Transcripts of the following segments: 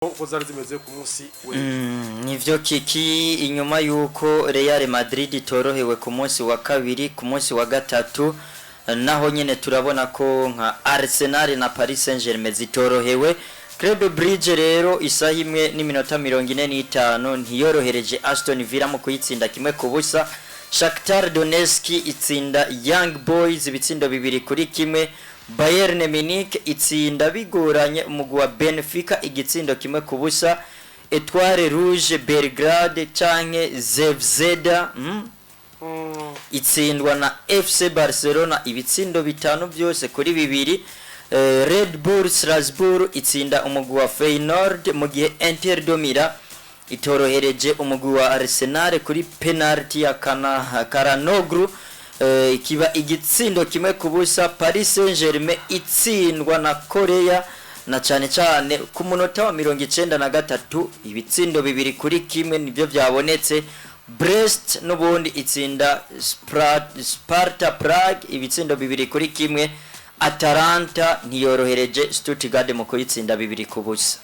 Uko zari zimeze ku munsi w'ejo. Nivyo kiki, inyuma yuko Real Madrid itorohewe ku munsi wa kabiri, ku munsi wa gatatu naho nyene turabona ko nka Arsenal na Paris Saint-Germain zitorohewe. Club Brugge rero isaha 1:45 ntiyorohereje Aston Villa mu kuyitsinda 1-0. Shakhtar Donetsk itsinda Young Boys ibitsindo 2-1. Bayern Munich itsinda bigoranye umugwi wa Benfica igitsindo 1-0. Etoile Rouge Belgrade canke Zvezda itsindwa na FC Barcelona ibitsindo 5 byose kuri 2. Red Bull Strasbourg itsinda umugwi wa Feyenoord, mu gihe Inter de Milan itorohereje umugwi wa Arsenal kuri penalty ya Karanoglu, ikiba igitsindo 1-0. Paris Saint-Germain itsindwa na Korea na cane cane ku munota wa 93 ibitsindo 2-1 nibyo byabonetse. Brest n'ubundi itsinda Sparta Prague ibitsindo 2-1. Atalanta ntiyorohereje Stuttgart mu kuyitsinda 2-0.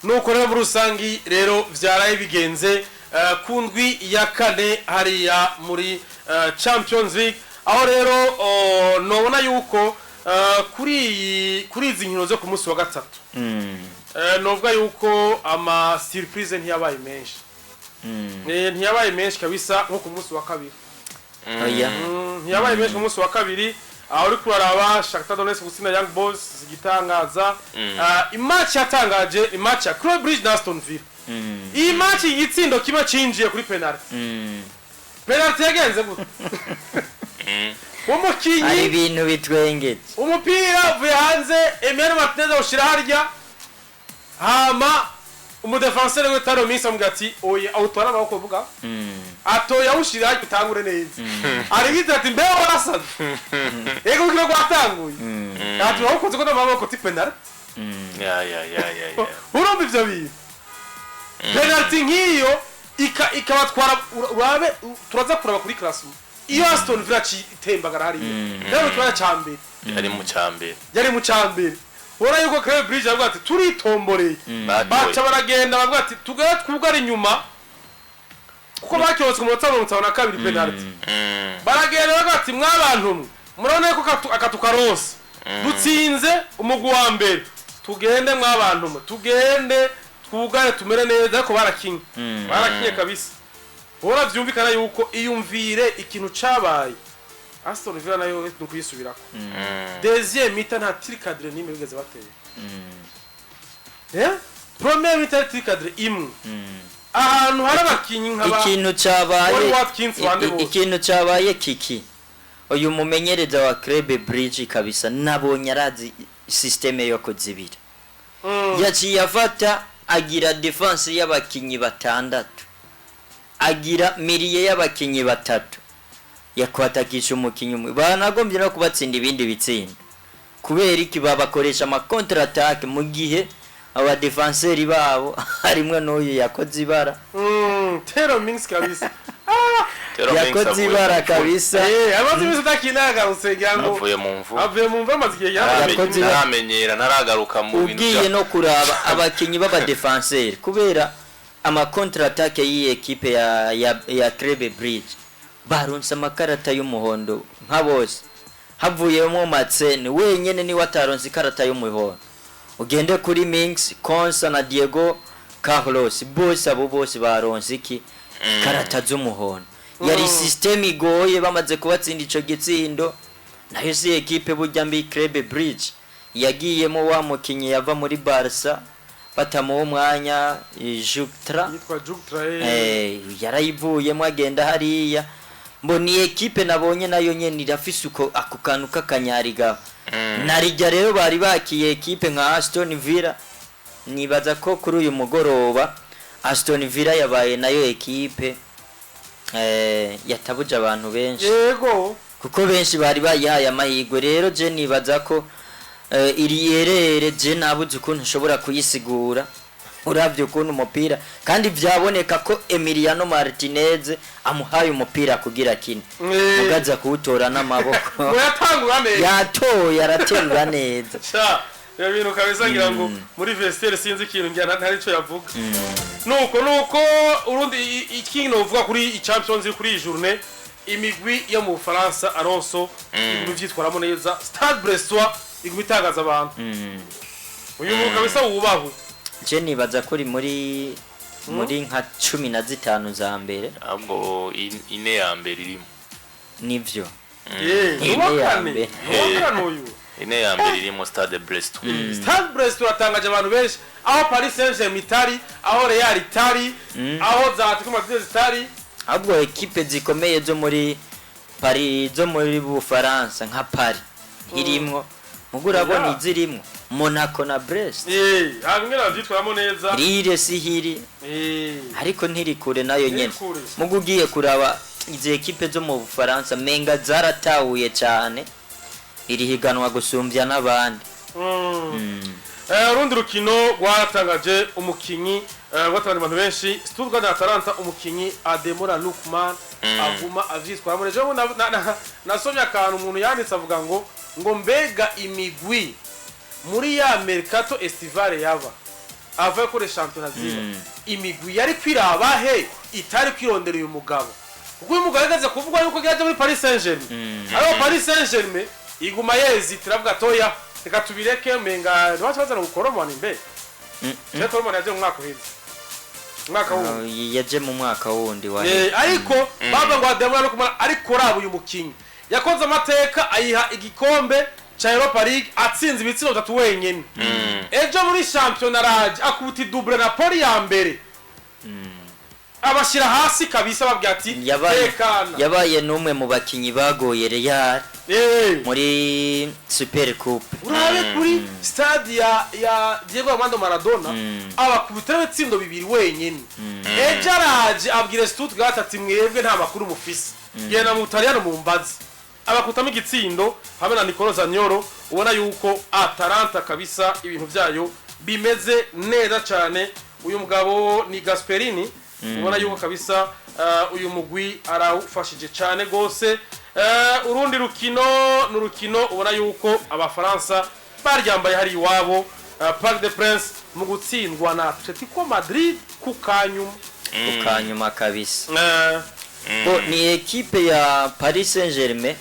Nuko rero muri rusangi rero vyaraye bigenze ku ndwi ya kane hariya muri Champions League, aho rero nobona yuko kuri izi nkino zo ku munsi wa gatatu, novuga yuko ama surprise ntiyabaye menshi. Ntiyabaye menshi kabisa nko ku munsi wa kabiri. Oya. Ntiyabaye menshi ku munsi wa kabiri, aho uri kuraraba Shakhtar Donetsk gutsinda Young Boys igitangaza. Imatch yatangaje, imatch ya Club Brugge na Aston Villa. Iyi match igitsindo kimwe cinjiye kuri penalty. Penalty yagenze gute? Hari Umukinyi ibintu bitwengeje. Umupira uvuye hanze, Emiliano Martinez awushira harya, hama umudefenseur we Taro Minsi amubwira ati oya, awutwara amaboko vuga. Atoya awushira harya utangure neza. Aragize ati mbeho warasaze, ego urukino rwatanguye, ati wawukoze ko n'amaboko ti penalty. Ya ya ya ya ya. Urumva ivyo bintu, penalty nk'iyo ikabatwara urabe turaza kuraba kuri classroom iyo Aston Villa itembagara hariya yari mu kibanza ca mbere. Yari mu cyambere. Yari mu ca mbere. Ubona yuko Club Brugge avuga ati turitomboreye, baca baragenda bavuga ati tugere twugare inyuma, kuko bakirotse ku munota 52 penalty. Baragenda bavuga ati mwabantu mwe, murabona yuko akatu karonse, dutsinze umugwi wa mbere, tugende mwabantu mwe, tugende twugare tumere neza. Ariko barakinye, barakinye kabisa. Ubona vyumvikana yuko iyumvire ikintu cabaye, Aston Villa nayo ni ukuyisubirako. Deuxième mi-temps nta tir cadré n'imwe bigeze batera. Première mi-temps tir cadré imwe, ahantu hari abakinyi nk'aba Ikintu cabaye Oli Watkins bande bose. Ikintu cabaye kiki, uyu mumenyereza wa Club Brugge kabisa nabonye arazi système yo kuzibira. Yaciye afata agira défense y'abakinyi batandatu, agira milieu y'abakinyi batatu, yakwatakisha umukinyi umwe, banagombye no kubatsinda ibindi bitsinda. Kubera iki? Babakoresha ama contre attaque, mu gihe aba défenseur babo harimwo n'uyu yakoze ibara. Tero Mings kabisa. Yakoze ibara kabisa. Amaze iminsi adakina, yagarutse ngira ngo Avuye mu mvura. Avuye mu mvura, amaze igihe yaraye. Yakoze ibara. Ntaramenyera, ntaragaruka mu bintu Ugiye no kuraba abakinyi b'abadefenseri, kubera ama contre attaque y'iyi ekipe ya Club Brugge, baronse amakarata y'umuhondo nka bose, havuyemo Matsene wenyene niwe ataronse ikarata y'umuhondo. Ugende kuri Mings, Konsa na Diego Carlos, bose abo bose baronse iki karata z'umuhondo. Yari system igoye. Bamaze kubatsinda ico gitsindo, nayo si ekipe burya mbi. Club Brugge yagiyemo wa mukinyi yava muri Barca batamuha umwanya, Jutgla. Yitwa Jutgla. Yarayivuyemo agenda hariya. Mbona iyi ekipe nabonye nayo nyene irafise uko ako kantu k'akanyariga narijya. Rero bari bakiye ekipe nka Aston Villa. Nibaza ko kuri uyu mugoroba Aston Villa yabaye nayo ekipe yatabuje abantu benshi, kuko benshi bari bayihaye amahirwe. Rero je nibaza ko iri yerere je nabuze ukuntu nshobora kuyisigura, uravye ukuntu umupira, kandi vyaboneka ko Emiliano Martinez amuhaye umupira kugira akine, mugaza kuwutora n'amaboko. Ngo yatangura neza. Yatoye, araterura neza. Sha. Ibyo bintu kabisa ngira ngo muri vestiaire sinzi ikintu ngira ntari ico yavuga. Nuko urundi ikindi novuga kuri Champions League kuri iyi journée, imigwi yo mu Bufaransa, Alonso, ibintu vyitwaramo neza. Stade Brestois iguma itangaza abantu. Uyu mugwi kabisa wubahwe. Je nibaza ko uri muri nka 15 za mbere. Ahubwo ine ya mbere irimo. Nivyo. Eh, Ine uwa ya kane. mbere. Uwa kane uyu. Ine ya mbere irimo Stade Brest. Stade Brest uratangaje abantu benshi, aho Paris Saint-Germain itari, aho Real itari, aho za Atletico Madrid zitari. Ahubwo ekipe zikomeye zo muri Paris, zo muri Bufaransa nka Paris irimwo, mugo urabona izirimwo Monaco na Brest. Eh, hamwe navyitwaramo neza. Lille sihiri, ariko ntiri kure nayo nyene. Kure. Mugo ugiye kuraba izi ekipe zo mu Bufaransa, menga zaratahuye cyane iri higanwa gusumbya n'abandi. Urundi rukino rwaratangaje umukinyi, rwatangaje abantu benshi, Stuttgart na Atalanta. Umukinyi Ademola Lookman aguma avyitwaramo neza. Ejo nasomye akantu umuntu yanditse avuga ngo mbega imigwi muri ya mercato estival yaba ava kuri shampiyona ziba, imigwi yari kwiraba he itari kwirondera uyu mugabo? Kuko uyu mugabo yageze kuvugwa yuko yaje muri Paris Saint-Germain, ariko Paris Saint-Germain iguma yezitira, avuga toya, reka tubireke, menga ntibace bazana gukoromana imbe. Je Koromani yaje mu mwaka uheze, umwaka wundi. Yaje mu mwaka wundi wa Ariko bavuga ngo Ademola Lookman, ariko raba uyu mukinyi yakoze amateka, ayiha igikombe ca Europa League atsinze ibitsindo bitatu wenyene. Ejo muri shampiyona araje akubita idouble Napoli ya mbere, abashyira hasi kabisa, babwira ati yabaye tekana. Yabaye n'umwe mu bakinyi bagoye Real muri Super Coupe. Urabe kuri stade ya Diego Armando Maradona, abakubita ibitsindo bibiri wenyene. Ejo araje abwira Stuttgart ati mwebwe nta makuru mufise, genda mu Butaliyano mumbaze. Abakutamo igitsindo hamwe na Nicolo Zaniolo. Ubona yuko Atalanta kabisa ibintu byayo bimeze neza cyane. Uyu mugabo ni Gasperini, ubona yuko kabisa uyu mugwi arawufashije cyane gose. Urundi rukino ni urukino ubona yuko abafaransa baryambaye hari iwabo, Parc des Princes, mu gutsindwa na Atletico Madrid ku kanyuma. Ukanyuma kabisa. Bo ni ekipe ya Paris Saint-Germain,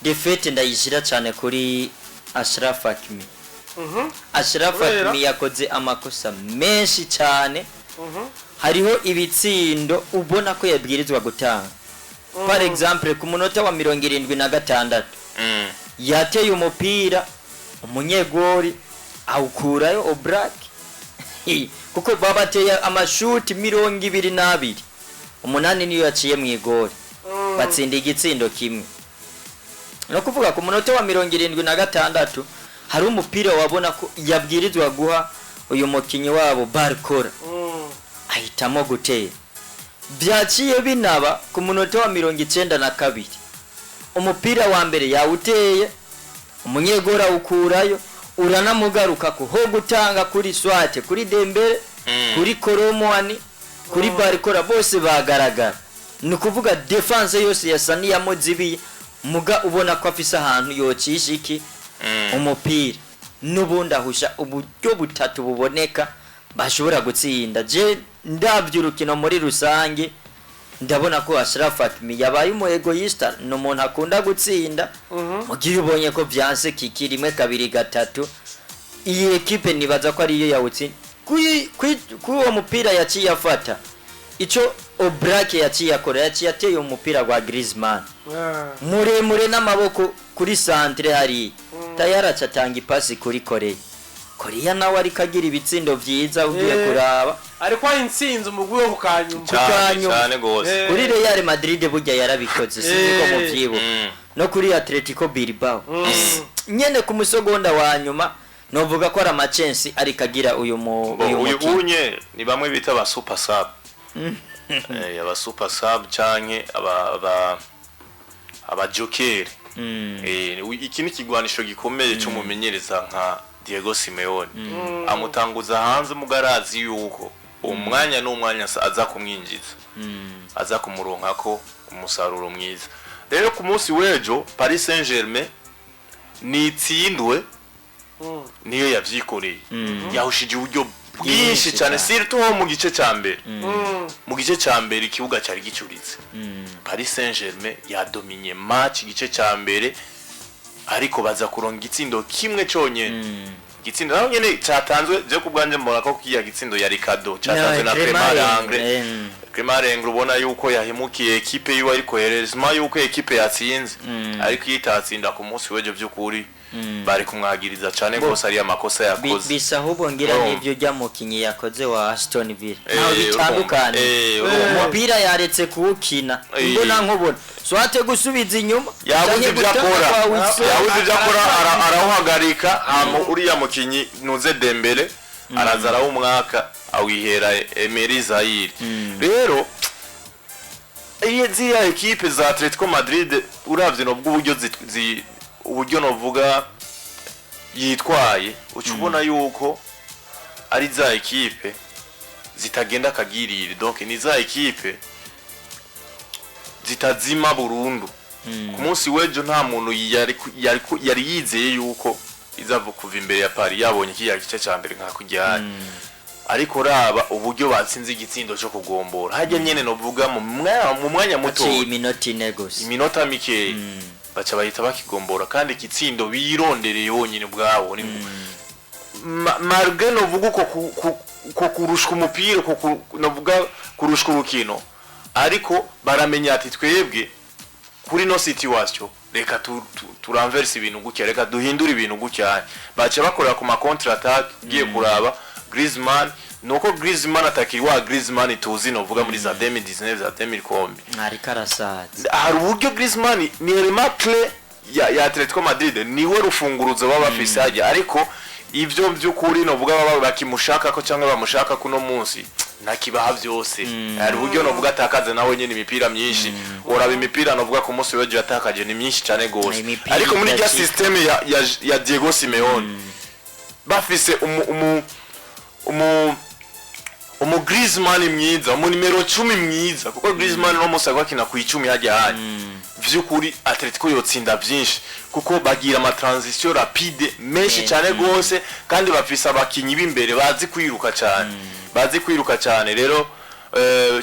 défaite ndayishira cyane kuri Ashraf Hakimi. Ashraf Kubera? Hakimi yakoze amakosa menshi cyane. Hariho ibitsindo ubona ko yabwirizwa gutanga. Par exemple, ku munota wa 76 yateye umupira, umunyegori awukurayo Oblak, kuko babateye amashuti 22, 8 niyo yaciye mu igori, batsinda igitsindo kimwe. No kuvuga ku munota wa 76 hari umupira wabona ko yabwirizwa guha uyu mukinyi wabo Barcola, ahitamo gutera. Byaciye binaba ku munota wa 92, umupira wa mbere yawuteye, umunyegora awukurayo, uranamugaruka ko ho gutanga kuri swate kuri Dembele, kuri Kolo Muani, kuri Barcola, bose bagaragara. Ni ukuvuga défense yose yasa n'iyamuzibiye, muga ubona ko afise ahantu yocisha iki umupira, n'ubundi ahusha uburyo butatu buboneka bashobora gutsinda. Je ndabye urukino muri rusange, ndabona ko Ashraf Hakimi yabaye umu égoïste, ni umuntu akunda gutsinda. Mu gihe ubonye ko byanse kiki rimwe, kabiri, gatatu, iyi ekipe nibaza ko ariyo yawutsinda. Kuri uwo mupira yaciye afata, ico Oblak yaciye akora, yaciye ateye umupira wa Griezmann muremure n'amaboko kuri centre hariya, tayari aca atanga ipasi kuri Korea. Korea nawe ariko agira ibitsindo vyiza ugiye kuraba. Ariko hari intsinzi umugwi wo ku kanyuma. Cyane. Kanyuma. Cyane gose. Kuri Real Madrid burya yarabikoze, sinzi ko muvyibuka, no kuri Atletico Bilbao nyene ku musogonda wa nyuma. Novuga ko ari amacensi ariko agira uyu mu Bo, uyu uyu mukinyi. Unye ni bamwe bita ba super sub, aba super sub canke aba joker. Iki ni ikigwanisho gikomeye cy'umumenyereza nka Diego Simeone. Amutanguza hanze, mugarazi yuko umwanya n'umwanya aza kumwinjiza, aza kumuronkako umusaruro mwiza. Rero ku munsi w'ejo Paris Saint-Germain nitsindwe. Niyo yavyikoreye, yahushije uburyo bwinshi Bwinshi cyane, cyane. surtout nko mu gice cya mbere. Mu gice cya mbere ikibuga cyari gicuritse. Paris Saint-Germain yadominye match igice cya mbere, ariko baza kuronga igitsindo kimwe cyonyine. Igitsindo naho nyene cyatanzwe, je ku bwanjye mbona ko kiya gitsindo yari cadeau cyatanzwe na Clément Lenglet. Clément Lenglet ubona yuko yahemukiye ekipe yiwe, ariko heureusement yuko ekipe yatsinze. Ariko iyo itatsinda ku munsi w'ejo, by'ukuri bari kumwagiriza cyane rwose ariya makosa yakoze. Bisa ahubwo ngira Urumva. n'ibyo ujya mukinyi yakoze wa Aston Villa ntaho Urumva. bitandukanye. Urumva. Umupira yaretse kuwukina imbona nkubona swate gusubiza inyuma Yabuze canke ibyo gutanga akora. kwa Wilson. Yabuze ibyo akora, arawuhagarika. Hama uriya mukinyi nuze Dembele araza arawumwaka, awihera Emery Zaire. Rero iyo ziriya ekipe za Atletico Madrid, uravye nobwo uburyo uburyo novuga yitwaye, uca ubona yuko ari za ekipe zitagenda akagirire. Donc ni za ekipe zitazima burundu. Ku munsi w'ejo nta muntu yari yizeye yuko iza kuva imbere ya Paris yabonye kiriya gice cya mbere nka kujyana. Ariko raba uburyo batsinze igitsindo cyo kugombora hajya nyene, novuga mu mwanya muto, Haciye iminota 4 gusa. Iminota mikeya baca bahita bakigombora, kandi igitsindo birondereye bonyine ubwabo. Ni malgré novuga uko uko kurushwa umupira, uko novuga kurushwa urukino, ariko baramenya ati twebwe kuri no situation reka turanverse ibintu gutya, reka duhindure ibintu gutya. Baca bakorera ku ma contre attaque. Ugiye kuraba Griezmann, nuko Griezmann atakiri wa Griezmann tuzi novuga muri za 2019, za 2000 kombi. Ariko arasaza. Hari uburyo Griezmann ni element clé ya Atletico Madrid, niwe rufunguruzo baba bafise hajya. Ariko ivyo by'ukuri novuga baba bakimushaka ko cyangwa bamushaka kuno munsi ntakibaha byose. Hari uburyo novuga atakaza nawe nyine imipira myinshi. Uraba imipira novuga ku munsi w'ejo yatakaje ni myinshi cyane gose. Imipira Ariko muri rya idacika. système ya Diego Simeone bafise umu Griezmann mwiza, umu nimero 10 mwiza, kuko Griezmann no munsi akina ku 10 hajya hajya. Vy'ukuri Atletico yotsinda byinshi kuko bagira ama transition rapide menshi cyane gose, kandi bafise abakinyi b'imbere bazi kwiruka cyane, bazi kwiruka cyane. Rero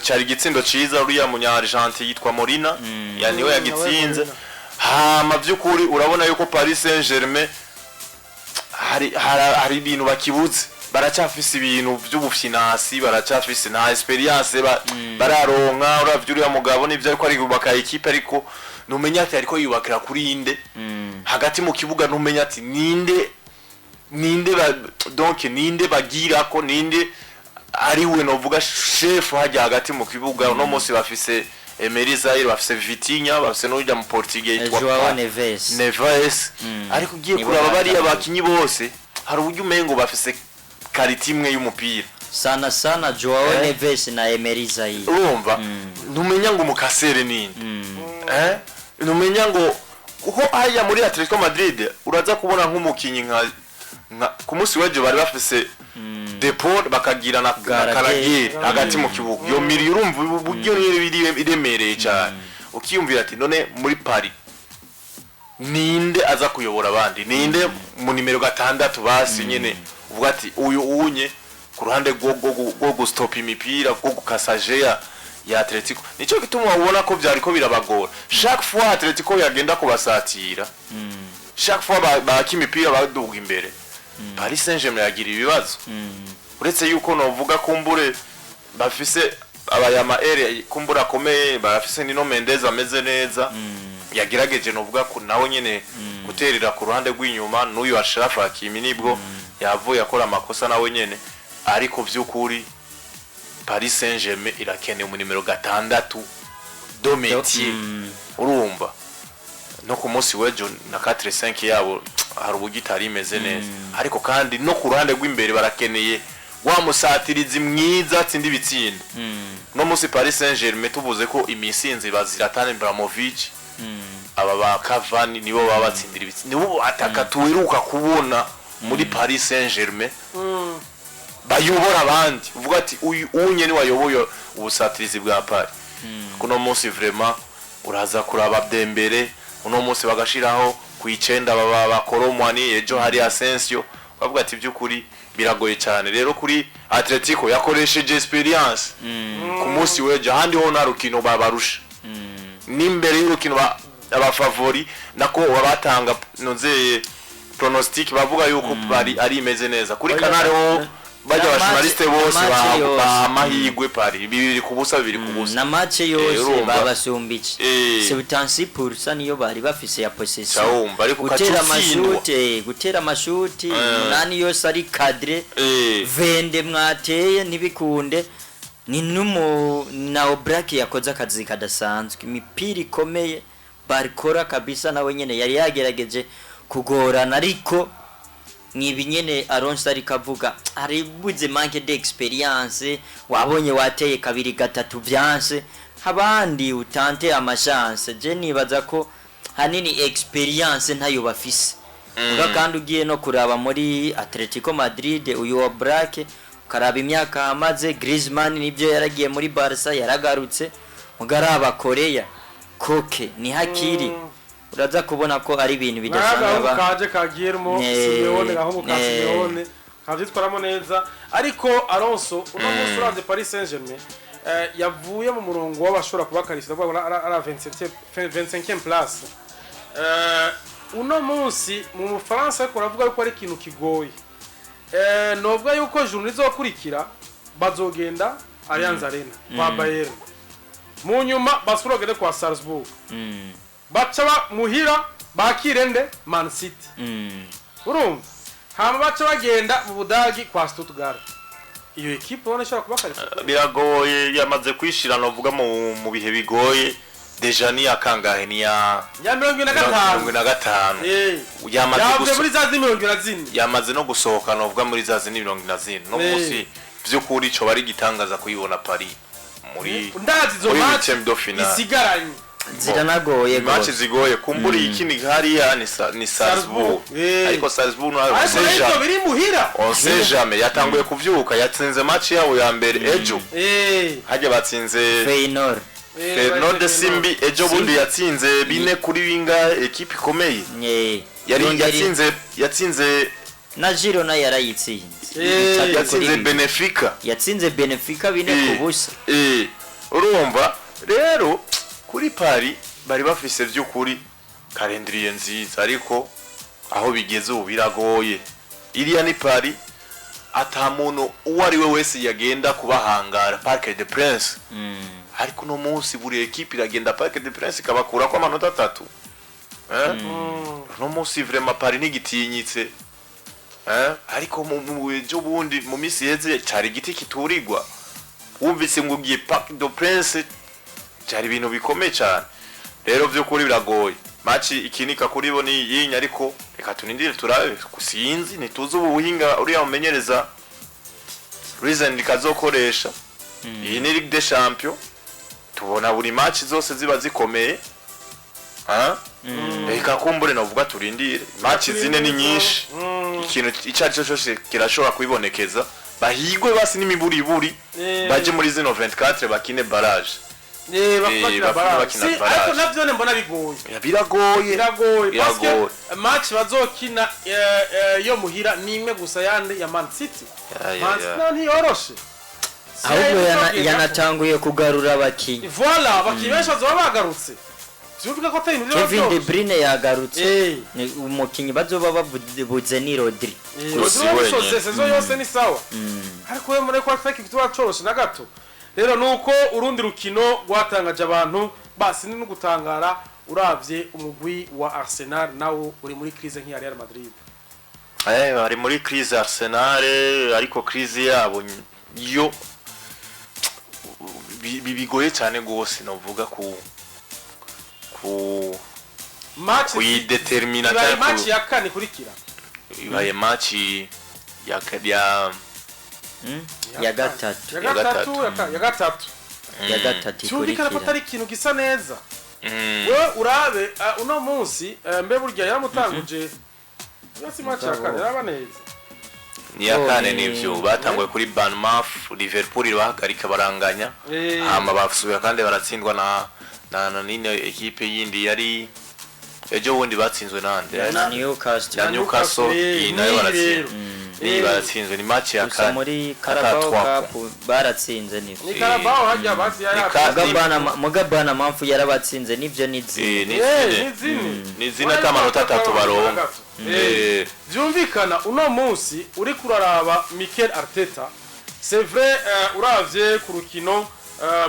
cyari igitsindo ciza. Uriya munya Argentine yitwa Molina ya niwe yagitsinze. Molina. Hama by'ukuri urabona yuko Paris Saint-Germain hari ibintu bakibuze. Baracyafise ibintu by'ubufinansi, baracyafise nta experience bararonka. Uravye uriya mugabo nivyo ariko ariyubaka ekipe, ariko numenya ati ariko yubakira kuri inde hagati mu kibuga, ntumenya ati ninde donc ninde bagira ko ninde ari we novuga chef hajya hagati mu kibuga. Uno munsi bafise Emery Zaire, bafise Vitinha, bafise n'urya mu Portugais yitwa Joao Neves. Neves. Ariko ugiye Nibo kuraba bariya batanguye. bakinyi bose, hari uburyo umengo bafise qualité imwe y'umupira. Sana sana Joao Neves na Emery Zaire. Urumva ntumenya ngo umukasere ninde, ntumenya ngo kuko hariya muri Atletico Madrid uraza kubona nk'umukinyi nka ku munsi w'ejo bari bafise De Paul, bakagira na Gallagher. Gallagher hagati mu kibuga. Iyo milieu urumva uburyo iremereye cyane, ukiyumvira ati none muri Paris ninde aza kuyobora abandi, ninde mu nimero 6 basi nyene uvuga ati uyu unye ku ruhande rwo gustopa imipira, rwo gukasa jeu ya Atletico. Nico gituma ubona ko vyariko birabagora. Chaque fois Atletico yagenda kubasatira, chaque fois baka imipira baduga imbere, Paris Saint-Germain yagira ibibazo. Uretse yuko novuga kumbure bafise abayama ere kumbura akomeye, barafise Nino Mendes ameze neza, yagerageje novuga ko nawe nyene guterera ku ruhande rw'inyuma. N'uyu Achraf Hakimi nibwo yavuye akora amakosa nawe nyene. Ariko vy'ukuri Paris Saint-Germain irakeneye mu nimero 6 de métier. Urumva no ku munsi w'ejo na 4-5 yabo hari uburyo itari imeze neza. Ariko kandi no ku ruhande rw'imbere barakeneye wa musatirizi mwiza atsinda ibitsindo. No munsi Paris Saint-Germain tuvuze ko imisinzi ba Zlatan Ibrahimovic, aba ba Cavani nibo baba batsindira ibitsindo, nibo ataka tuheruka kubona muri Paris Saint-Germain bayobora abandi, uvuga ati uyu unye ni wayoboye ubusatirizi bwa Paris. Kuno munsi vraiment uraza kuraba Dembele uno munsi bagashiraho. Ku icenda baba bakoromwani, ejo hari Asensio. Bavuga ati by'ukuri biragoye cyane. Rero kuri Atletico yakoresheje experience ku munsi w'ejo, ahandi ho nta rukino babarusha n'imbere y'urukino abafavori nako babatanga nozeye pronostic, bavuga yuko bari ari imeze neza kuri Oya, Canal ho bajya Na abajournaliste bose na match yose. baha amahirwe Paris 2-0, 2-0. Na match yose Urumva. babasumbije 76% niyo bari bafise ya possession. Cawumva, ariko gutera ukaca utsindwa. amashuti, gutera amashuti 8 yose ari cadre, vende mwateye ntibikunde. Ni numu na Oblak yakoze akazi kadasanzwe, imipira ikomeye Barcola kabisa nawe nyene yari yagerageje kugorana, ariko nibi nyene Alonso ariko avuga haribuze manque d'experience. Wabonye wateye kabiri gatatu vyanse, abandi utante amashance. Je nibaza ko hanini experience ntayo bafise. Muga kandi ugiye no kuraba muri Atletico Madrid, uyu wa Black ukaraba imyaka amaze, Griezmann nibyo yaragiye muri Barca yaragarutse, mugaraba Korea Koke ni hakiri, uraza kubona ko ari ibintu bidasanzwe. N'agahungu kaje ka Guillermo Simeone, gahungu ka Simeone kavyitwaramo neza. Ariko Alonso, uno munsi uravye Paris Saint-Germain yavuye mu murongo w'abashobora kubakarishya, ndavuga ngo ara 27 25e place. Uno munsi mu Bufaransa, ariko uravuga yuko ari ikintu kigoye. Novuga yuko journée izokurikira bazogenda Allianz Arena kwa Bayern, mu nyuma basubira bagende kwa Salzburg, baca muhira bakire nde? Man City. Urumva, hama baca bagenda mu Budagi kwa Stuttgart. Iyo ekipe ubona ishobora kubakarisa? Biragoye, yamaze kwishira novuga mu bihe bigoye déjà. Ni akangahe? Ni ya Ya mirongo ine na mirongo gatanu. ine na gatanu. Yamaze Yavuye muri za zindi 44. Yamaze no gusohoka novuga muri za zindi 44 no munsi. Vy'ukuri ico bari gitangaza kuyibona Paris muri Ndazi izo muri match huitième de finale. isigaranye Ziranagoye match gose. zigoye kumbura. Ikindi hariya ni Salzburg. Ariko Salzburg nayo Ariko on sait nayo jamais. biri muhira. On sait jamais. Yatanguye kuvyuka, yatsinze match yabo ya mbere ejo. Hajya batsinze Feyenoord. Feyenoord Simbi ejo bundi yatsinze bine kuri binga, ekipe ikomeye. Yari yatsinze Na Girona yarayitsinze. Bitatu kuri yatsinze bibiri. Benfica. Yatsinze Benfica 4-0. Urumva rero kuri Paris bari bafise by'ukuri calendrier nziza, ariko aho bigeze ubu biragoye. Iriya ni Paris, ata muntu uwo ari we wese yagenda kubahangara Parc des Princes, ariko uno munsi buri ekipe iragenda Parc des Princes ikabakurako amanota 3. Eh? Uno munsi vraiment Paris ntigitinyitse. Eh? Ariko mu ejo bundi mu minsi iheze cari igiti kiturirwa, wumvise ngo ugiye Parc des Princes cyari ibintu bikomeye cyane. Rero by'ukuri biragoye, match ikinika kuri bo ni yinya, ariko reka tunindire turabe. Sinzi, ntituzi ubu buhinga uriya mumenyereza Reason kazokoresha. Iyi ni Ligue des Champions, tubona buri match zose ziba zikomeye. Ah, reka kumbure navuga turindire, match zine ni nyinshi, ikintu icyo ari cyo cyose kirashobora kubibonekeza. Bahigwe basi n'imiburiburi baje muri zino 24 bakine barrage. Bakina bakina barrage. bakina Si, barrage. ariko navyo mbona bigoye. Ya, biragoye. Biragoye parce que Biragoye. match bazokina yo muhira ni imwe gusa, yandi ya Man City. Ya, ya, Man ya. City nayo ntiyoroshe. Ahubwo yanatanguye kugarura abakinyi. Voilà, abakinyi benshi bazoba bagarutse, vyumvika ko atari ibintu vyoba Kevin De vyoroshe. Bruyne yagarutse. Ni umukinyi bazoba babuze ni Rodri. Rodri Rodri wenyene. wenyine saison yose ni sawa, ariko we muri ko atari kitu coroshe na gato. Rero nuko urundi rukino rwatangaje abantu basi ni no gutangara, uravye umugwi wa Arsenal nawo uri muri crise nk'iya Real Madrid. Bari muri crise Arsenal, ariko crise yabo yo bigoye cyane gose novuga ku Match kuyidetermina ibaye cyangwa match ya kane ikurikira. Ibaye match ya Ya gatatu. Ya Ya gatatu. gatatu. Ya gatatu. Ya gatatu Cyumvikana ko ikurikira. atari ikintu gisa neza. We urabe uno munsi mbe burya yaramutanguje iyo si match ya kane yaraba neza. Ni ya kane. Oh, Nivyo, batanguye kuri Bournemouth, Liverpool irabahagarika baranganya, hama basubira kandi baratsindwa na nino ekipe yindi yari Ejo bundi batsinzwe nande? Na Newcastle. Na Newcastle, iyi nayo N'iyi baratsinzwe. rero. Niyi baratsinzwe, ni match ya Gusa kane. muri Ata Carabao trois Cup baratsinze nivyo. Ni Carabao hajya basi Ni ka- Mugabana mpamvu yarabatsinze nivyo nizi. Eh, ni Eh, zine. ni zine. Ni zine ata amanota atatu baronka. Eh. Vyumvikana uno munsi uri kuraraba Mikel Arteta, c'est vrai, uravye ku rukino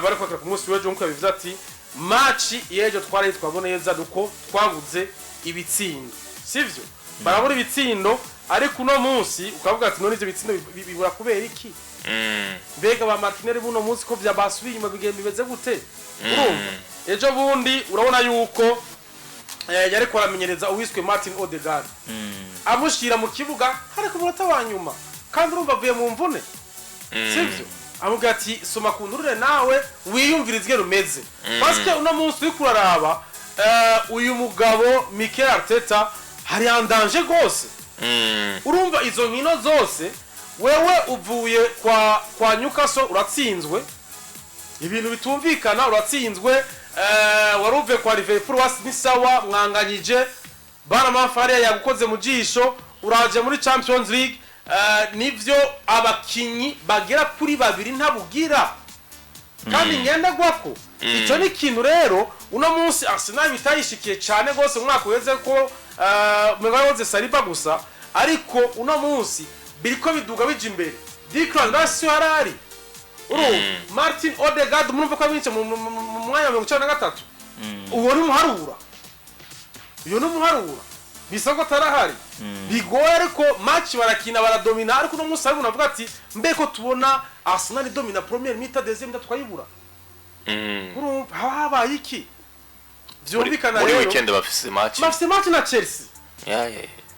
bari kwakira ku munsi w'ejo, nkuko yabivuze ati match y'ejo twari twabona neza nuko twabuze ibitsindo, sivyo? Barabura ibitsindo, ariko uno munsi ukavuga ati none ivyo bitsindo bibura kubera iki? Mbega ba Martinelli buno munsi ko vyabasubiye inyuma bigenda bimeze gute? Urumva ejo bundi urabona yuko yariko aramenyereza uwiswe Martin Odegaard, amushyira mu kibuga hari ku munota wa nyuma, kandi urumva avuye mu mvune, sivyo? Amubwira ati soma ku nturure nawe wiyumvire izwe rumeze, parce que uno munsi uriko uraraba uyu mugabo Mikel Arteta hari en danger rwose. Urumva izo nkino zose wewe uvuye kwa Newcastle uratsinzwe, ibintu bitumvikana, uratsinzwe, wari uvuye kwa Liverpool wasi ni sawa mwanganyije, bana Mafariya yagukoze mu jisho, uraje muri Champions League, nivyo abakinyi bagera kuri babiri ntabugira kandi ngendagwako. Ico ni ikintu rero uno munsi Arsenal bitayishikiye cyane rwose mu mwaka uheze ko umengo yahoze Saliba gusa, ariko uno munsi biriko biduga bija imbere. Declan Rice harari, urumva Martin Odegaard murumva ko abinjiye mu mwanya wa 93, uwo ni umuharura, uyo ni umuharura bisa ko atarahari, bigoye, ariko match barakina baradomina. Ariko uno munsi hari umuntu avuga ati mbe ko tubona Arsenal idomina première mi-temps, deuxième mi-temps tukayibura, urumva haba habaye iki? Vyumvikana Muri rero weekend bafise match. Bafise match na Chelsea. Ya.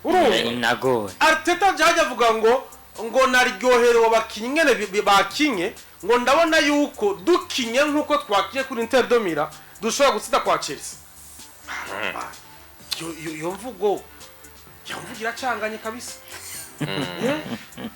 Urumva Inagoye. Arteta jaje avuga ngo naryoherewe abakinyi ngene bakinye, ngo ndabona yuko dukinye nkuko twakinye kuri Inter de Milan dushobora gutsinda kwa Chelsea. Iyo mvugo iracanganye kabisa. Eh?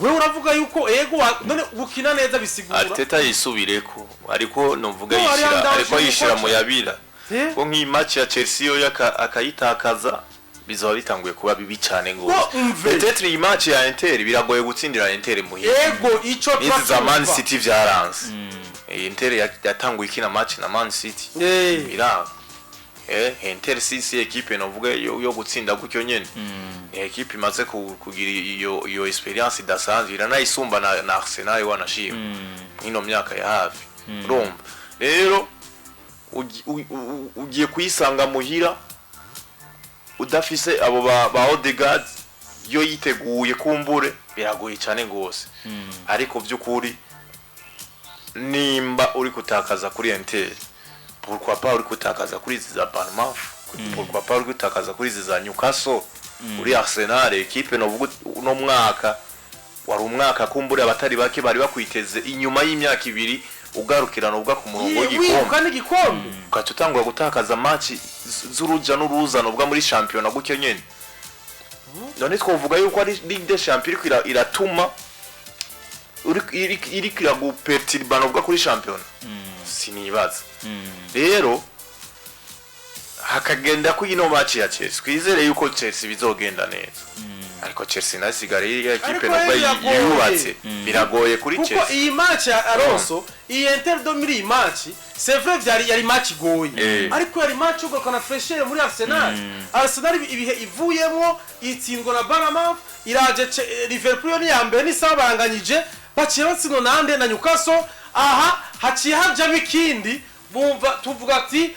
Wewe uravuga yuko ego none gukina neza bisigura Arteta yisubireko, ariko novuga No, yishira Ariane ariko Danger yishira ni mu yabira Eh? ko nk'iyi match ya Chelsea yo akayitakaza bizaba bitanguye kuba bibi cyane Ngo gose. umve. Peut-être iyi match ya Inter biragoye gutsindira Inter muhira. Ego ico Izi za Man turacyumva. City vyaranze. Inter yatanguye ikina match na Man City biranga. Inter si equipe novuga yo gutsinda gutyo nyene. Ni equipe imaze kugira iyo experience idasanzwe, iranayisumba na Arsenal wanashima mwino myaka ya hafi. Urumva rero ugiye kuyisanga muhira udafise abo ba Odegaard, yo yiteguye kumbure biragoye cyane gose. Ariko by'ukuri nimba uri kutakaza kuri Inter, pourquoi pas uri kutakaza kuri izi za Bournemouth? Pourquoi pas uri kutakaza kuri izi za Newcastle? Uri Arsenal, equipe novuga uno mwaka wari umwaka kumbure abatari bake bari bakwiteze inyuma y'imyaka 2 ugarukirana ubwa ku murongo w'igikombe, wiruka n'igikombe, ugaca utangura gutakaza match z'uruja n'uruza nubwa muri shampiyona gutyo nyene. None twovuga yuko ari Ligue des Champions iriko iratuma iriko iraguperturba nubwa kuri shampiyona? Sinibaza. Rero hakagenda ko ino match ya Chelsea, twizere yuko Chelsea bizogenda neza, ariko Chelsea nayo isigara iri equipe Ariko nubwo biragoye. yubatse, biragoye kuri Kuko Chelsea. iyi match ya Alonso, iyi Inter de Milan, iyi match c'est vrai vyari yari match igoye, ariko yari match ugarukana fraîcheur muri Arsenal. Arsenal ibihe ivuyemwo itsindwa na Bournemouth, iraje Liverpool yo ni ya mbere n'isaha baranganyije, baciye batsindwa nande? Na Newcastle. Aha haciye hajamo ikindi, bumva tuvuga ati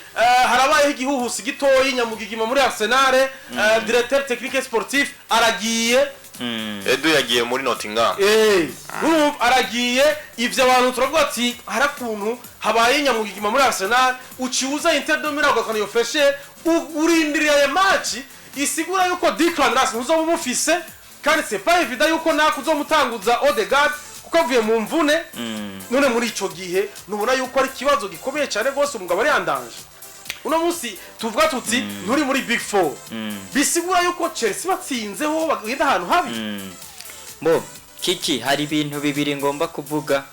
harabayeho igihuhusi gitoyi nyamugigima muri Arsenal, directeur technique sportif aragiye. Edu yagiye muri Nottingham. Urumva aragiye, ivyo abantu turavuga ati hari akuntu habaye nyamugigima muri Arsenal, uciuza Inter de Milan ugakana iyo fraîcheur, urindiriye ayo match isigura yuko Declan Rice ntuzoba umufise, kandi c'est pas évident yuko nako uzomutanguza Odegaard kuko avuye mu mvune. None muri ico gihe nubona yuko ari ikibazo gikomeye cyane rwose, umugabo ari yandanje. Uno munsi tuvuga tuti nturi muri Big Four, bisigura yuko Chelsea batsinzeho bagenda ahantu habi. Bo kiki, hari ibintu bibiri ngomba kuvuga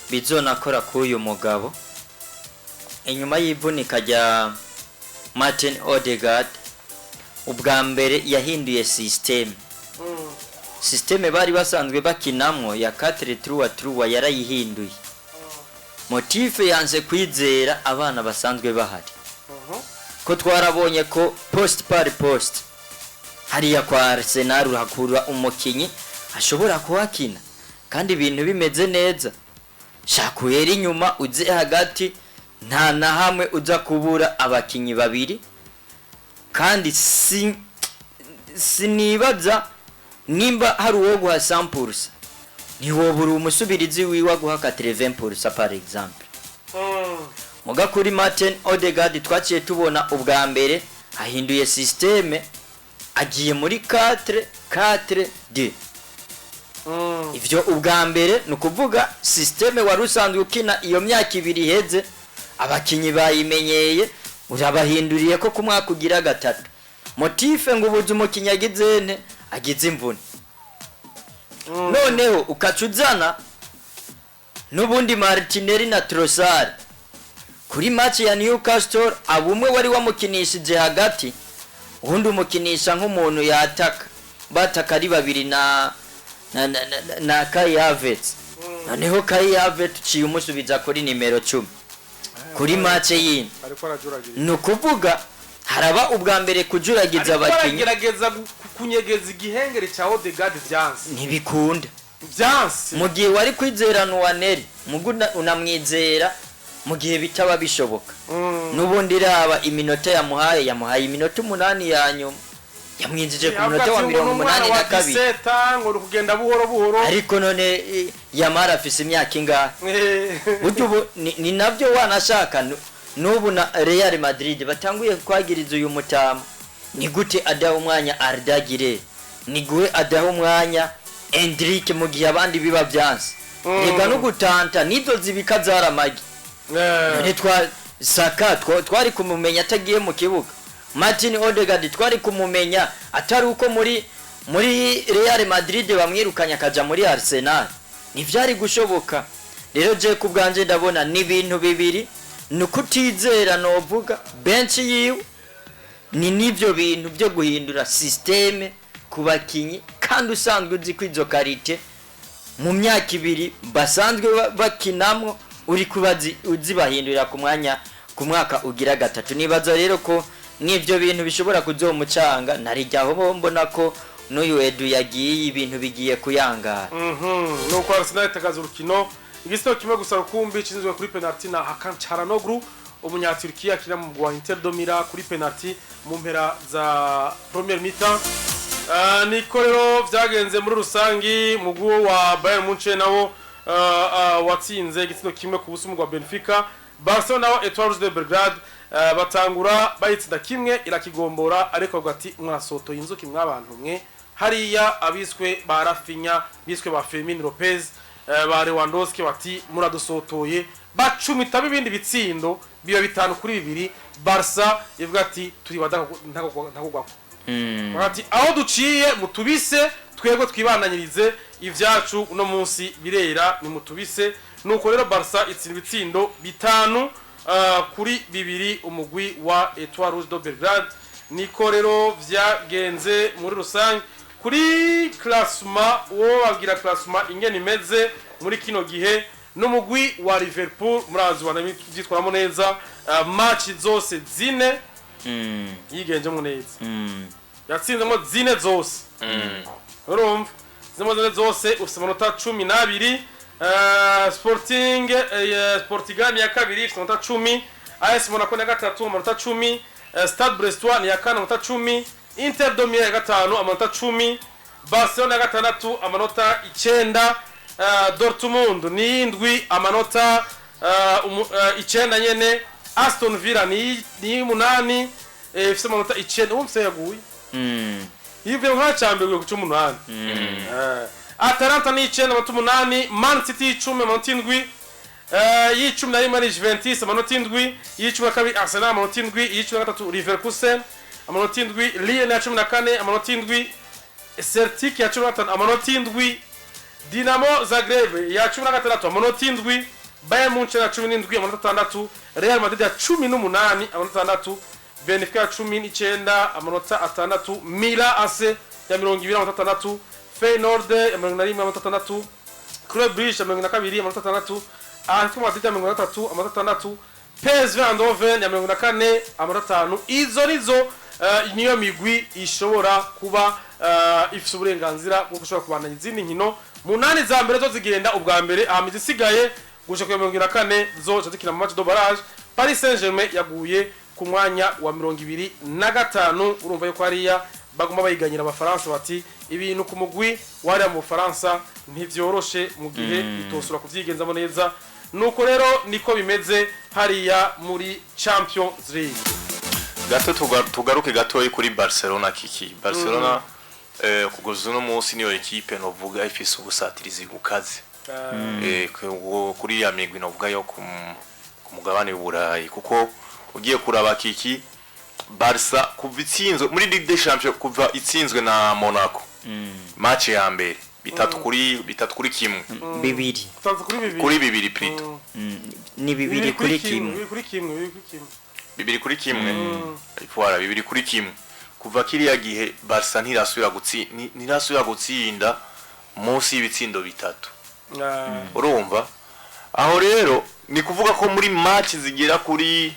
bizonakora k'uyu mugabo inyuma y'ivunika rya Martin Odegaard. Ubwa mbere yahinduye système. Système bari basanzwe bakinamwo ya 4 3 3 yarayihinduye. Motif, yanze kwizera abana basanzwe bahari, ko twarabonye ko poste par poste hariya kwa Arsenal uhakura umukinyi ashobora kuhakina kandi ibintu bimeze neza. Shaka uhere inyuma uze hagati, nta na hamwe uza kubura abakinyi babiri. Kandi si sinibaza nimba hari uwo guha 100%, ntiwobura umusubirizi wiwe aguha 80% par exemple. Muga kuri Martin Odegaard twaciye tubona ubwa mbere ahinduye système, agiye muri 4 4 2. Ivyo ubwa mbere ni ukuvuga système wari usanzwe ukina iyo myaka 2 iheze, abakinyi bayimenyeye, urabahinduriye ko ku mwaka ugira gatatu. Motif ngo ubuze umukinyi agize nte, agize imvune, noneho ukaca uzana n'ubundi Martinelli na Trossard. Kuri match ya Newcastle, abumwe wari wamukinishije hagati, ubundi umukinisha nk'umuntu yataka, bataka ari babiri na Kai Havertz. Noneho Kai Havertz uciye umusubiza kuri nimero 10 kuri match yindi. Ariko arajuragira. Ni ukuvuga haraba ubwa mbere kujuragiza ariko abakinyi. Aragerageza kunyegeza igihengeri cya Odegaard, vyanse. Ntibikunda. Vyanse. Mu gihe wari kwizera Nwaneri, mugu unamwizera mu gihe bitaba bishoboka. N'ubundi raba iminota yamuhaye, yamuhaye iminota 8 ya nyuma, yamwinjije ku munota wa 82. Seta ngo ni ukugenda buhoro buhoro. Ariko none Yamara afise imyaka ingahe? Burya ubu ni nabyo wanashaka n'ubu na Real Madrid batanguye kwagiriza uyu mutama: ni gute adaha umwanya Arda Güler, ni guhe adaha umwanya Endrick mu gihe abandi biba byanse? Reka no gutanta nizo zibika zaramagi. None twa Saka twari kumumenya atagiye mu kibuga? Martin Odegaard twari kumumenya atari uko muri Real Madrid bamwirukanye akaja muri Arsenal? Ntivyari gushoboka. Rero je ku bwanje ndabona ni ibintu bibiri: ni ukutizera novuga bench yiwe, ni n'ivyo bintu byo guhindura système ku bakinyi kandi usanzwe uzi ko izo qualité mu myaka 2 basanzwe bakinamwo uri kubazi uzibahindurira ku mwanya ku mwaka ugira gatatu. Nibaza rero ko n'ivyo bintu bishobora kuzomucanga narijyaho bo mbona ko n'uyu Edu yagiye, ibintu bigiye kuyangara. Nuko Arsenal itakaza urukino igisito kimwe gusa rukumbi cinzwe kuri penalty na Hakan Çalhanoğlu, umunyaturikiya akina mu mugwi wa Inter de Milan, kuri penalty mu mpera za première mi-temps. Niko rero vyagenze muri rusangi. Mugwi wa Bayern Munchen nawo watsinze igitsindo 1-0 umugwi wa Benfica. Barcelona nawo Etoile Rouge de Belgrade batangura bayitsinda kimwe irakigombora, ariko bavuga ati mwasotoye inzuki mwabantu mwe. Hariya abiswe ba Rafinha, biswe ba Fermin Lopez, ba Lewandowski, bati muradusotoye, bacumitamo ibindi bitsindo biba 5-2. Barca ivuga ati turi ntagogwako, bati aho duciye mutubise, twebwe twibananyirize ibyacu, uno munsi birera nimutubise. Nuko rero Barca itsinda ibitsindo 5-2 umugwi wa Etoile Rouge de Belgrade. Niko rero vyagenze muri rusange. Kuri classement, wo babwira classement ingene imeze muri kino gihe, n'umugwi wa Liverpool murazi wanabyitwaramo neza, match zose zine yigenjemo neza, yatsinzemo zine zose. Urumva zimwe zine zose, ufite amanota 12. Sporting Portugal ni ya kabiri, ifite amanota 10. AS Monaco ni ya gatatu, amanota 10. Stade Brestois ni ya kane, amanota 10. Inter de Milan ya gatanu, amanota 10. Barcelona ya gatandatu, amanota 9. Dortmund ni indwi, amanota 9 nyene. Aston Villa ni umunani, ifite amanota 9. Uwo mse yaguye ivyo nka cyambere ku 18. Atalanta ni 9, amanota 8. Man City 10, amanota 7. Y'11 ni Juventus, amanota 7. Y'12 Arsenal, amanota 7. Y'13 Leverkusen, amanota 7. Lille ya 14, amanota 7. Celtic ya 15, amanota 7. Dinamo Zagreb ya 16, amanota 7. Bayern Munchen ya 17, amanota 6. Real Madrid ya 18, amanota 6. Benfica ya 19 amanota 6, Milan AC ya 20 amanota 6, Feyenoord ya 21 amanota 6, Club Brugge ya 22 amanota 6, Atletico Madrid ya 33 amanota 6, PSV Eindhoven ya 44 amanota 5. Izo nizo niyo migwi ishobora kuba ifise uburenganzira bwo gushobora kubandanya izindi nkino munani za mbere zo zigenda ubwa mbere, hama izisigaye gushika ku 44 zo zikina mu match de barrage. Paris Saint-Germain yaguye ku mwanya wa 25. Urumva yuko hariya baguma bayiganyira abafaransa bati ibintu ku mugwi wariya mu Bufaransa ntivyoroshe mu gihe bitosura kuvyigenzamo neza. Nuko rero niko bimeze hariya muri Champions League. Gato tugaruke gatoyi kuri Barcelona kiki Barcelona kugeza uno munsi niyo ekipe novuga ifise ubusatirizi bukaze kuri ya migwi novuga yo ku mugabane w'Uburayi, kuko ugiye kuraba kiki Barca kuva itsinzwe muri Ligue des Champions, kuva itsinzwe na Monaco match ya mbere 3-1. 2. 3-2. Kuri 2 plutôt. Ni 2-1. 2-1, 2-1. 2-1, voilà, 2-1. Kuva kiriya gihe Barca ntirasubira gutsinda munsi y'ibitsindo 3. Urumva aho rero ni kuvuga ko muri match zigera kuri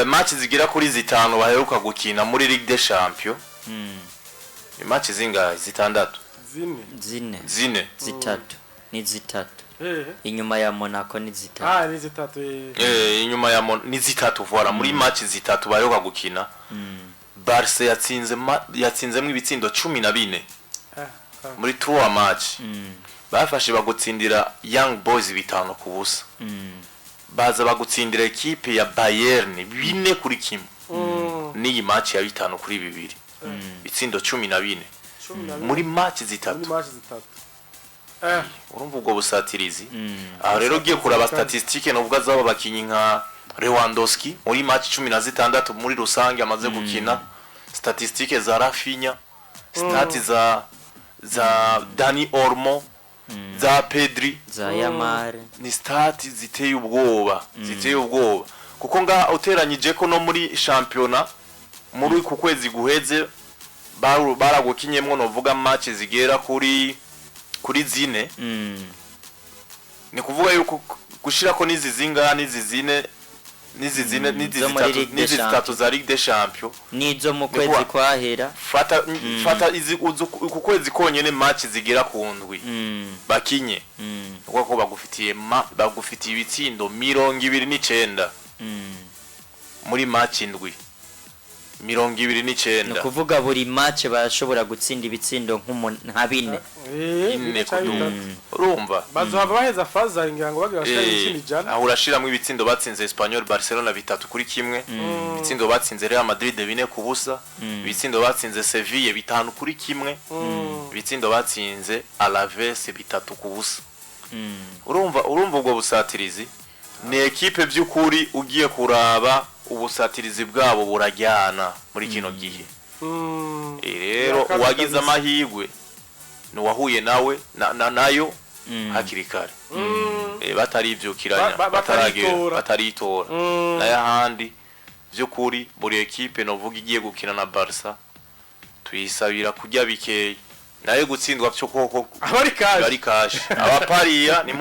match zigera kuri 5 baheruka gukina muri Ligue des Champions, ni match zingahe? 6? 4. 4. 4. 3 ni 3. Inyuma ya Monaco ni 3. Ah, ni 3. Inyuma ya ni 3, voilà. Muri match 3 baheruka gukina, Barca yatsinze yatsinzemo ibitsindo 14 muri 3 match. Bafashe bagutsindira Young Boys 5-0, baza bagutsindira ekipe ya Bayern 4-1, n'iyi match ya 5-2, ibitsindo 14 muri match 3. Muri match 3. Urumva ubwo busatirizi. Aho rero ugiye kuraba statistique novuga z'aba bakinyi nka Lewandowski muri match 16 muri rusange amaze gukina, statistique za Rafinha, stati za Dani Olmo, za Pedri, za Yamal, ni stati ziteye ubwoba, ziteye ubwoba, kuko nga uteranyije ko no muri championnat muri ku kwezi guheze baragukinyemwo novuga match zigera kuri 4. Ni kuvuga yuko gushirako n'izi zingaha, n'izi 4, n'izi 4, n'izi Zo muri 3, Ligue des n'izi 3 za Ligue des Champions nizo mu kwezi kwahera. Fata izi ku kwezi konyene match zigera ku 7 bakinye, kuko bagufitiye bagufitiye ibitsindo 29 muri match 7, 29. Ni ukuvuga buri match barashobora gutsinda ibitsindo nka 4. Urumva bazohava baheza faza ngira ngo bagira bashira ibitsindo 100. Aho urashiramwo ibitsindo batsinze Espanyol Barcelona 3-1, ibitsindo batsinze Real Madrid 4-0, ibitsindo batsinze Sevilla 5-1, ibitsindo batsinze Alaves 3-0. Urumva ubwo busatirizi ni ekipe by'ukuri ugiye kuraba ubusatirizi bwabo burajyana muri kino gihe. Rero uwagize amahirwe ni uwahuye nawe nayo hakiri kare, batarivyukiranya, bataritora. Nayo ahandi by'ukuri buri ekipe novuga igiye gukina na Barca tuyisabira kurya bikeyi, nayo gutsindwa byo koko abari kashi, abapariya ni